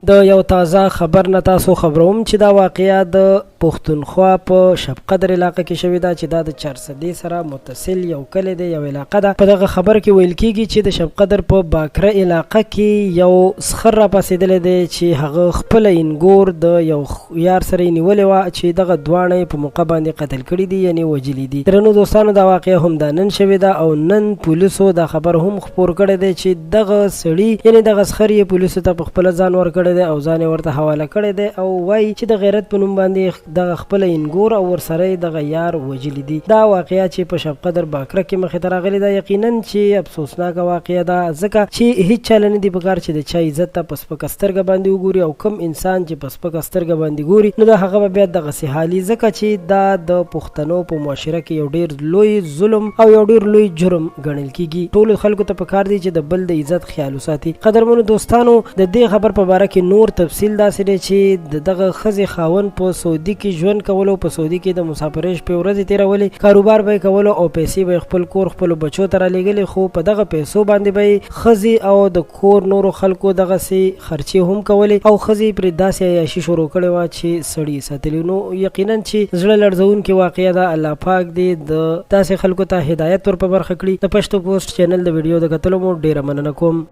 د یو تازه خبر نه تاسو خبروم چې دا واقعه د پښتونخوا په شبقدر علاقه کې شوې ده چې دا د چارسدې سره متصل یو کلی دی، یو علاقه ده. په دغه خبر کې ویل کیږي چې د شبقدر په باکره علاقه کې یو سخر راپاڅېدلی دی چې هغه خپله اینګور د یو یار سره یې نیولې وه چې دغه دواړه یې په موقع باندې قتل کړي دي، یعنې وژلي دي. درنو دوستانو، دا واقعه هم دا نن شوې ده او نن پولیسو دا خبر هم خپور کړی دی چې دغه سړي یعنې دغه سخر یې پولیسو ته په خپله ځان ورکړی دی او ځان یې ورته حواله کړی دی او وایي چې د غیرت په نوم باندې دغه خپله اینګور او ورسره یې دغه یار وژلي دي. دا واقعه چې په شبقدر باکره کې مخې ته راغلې ده یقینا چې افسوسناکه واقعه ده، ځکه چې هیچا له نه دي پکار چې د چا عزت ته په سپکه سترګه باندې وګوري او کوم انسان چې په سپکه سترګه باندې ګوري نو د هغه به بیا دغسې حال وي، ځکه چې دا د پښتنو په معاشره کې یو ډیر لوی ظلم او یو ډیر لوی جرم ګڼل کیږي. ټولو خلکو ته پکار دي چې د بل د عزت خیال وساتي. قدرمنو دوستانو، د دې خبر په باره کې نور تفصیل داسې دی چې د دغه ښځې خاوند په سعودي کې ژوند کولو، په سعودي کې د مسافرۍ شپې ورځې تیرولې، کاروبار به یې کولو او پیسې به یې خپل کور خپلو بچو ته رالیږلې، خو په دغه پیسو باندې به یې ښځې او د کور نورو خلکو دغسې خرچې هم کولې او ښځې یې پرې داسې عیاشي شروع کړې وه چې سړي یې ساتلي. نو یقینا چې زړه لړزوونکې واقعه ده. الله پاک دې د داسې خلکو ته هدایت ور په برخه کړي. د پښتو پوسټ چینل د ویډیو د کتلو مو ډیره مننه کوم.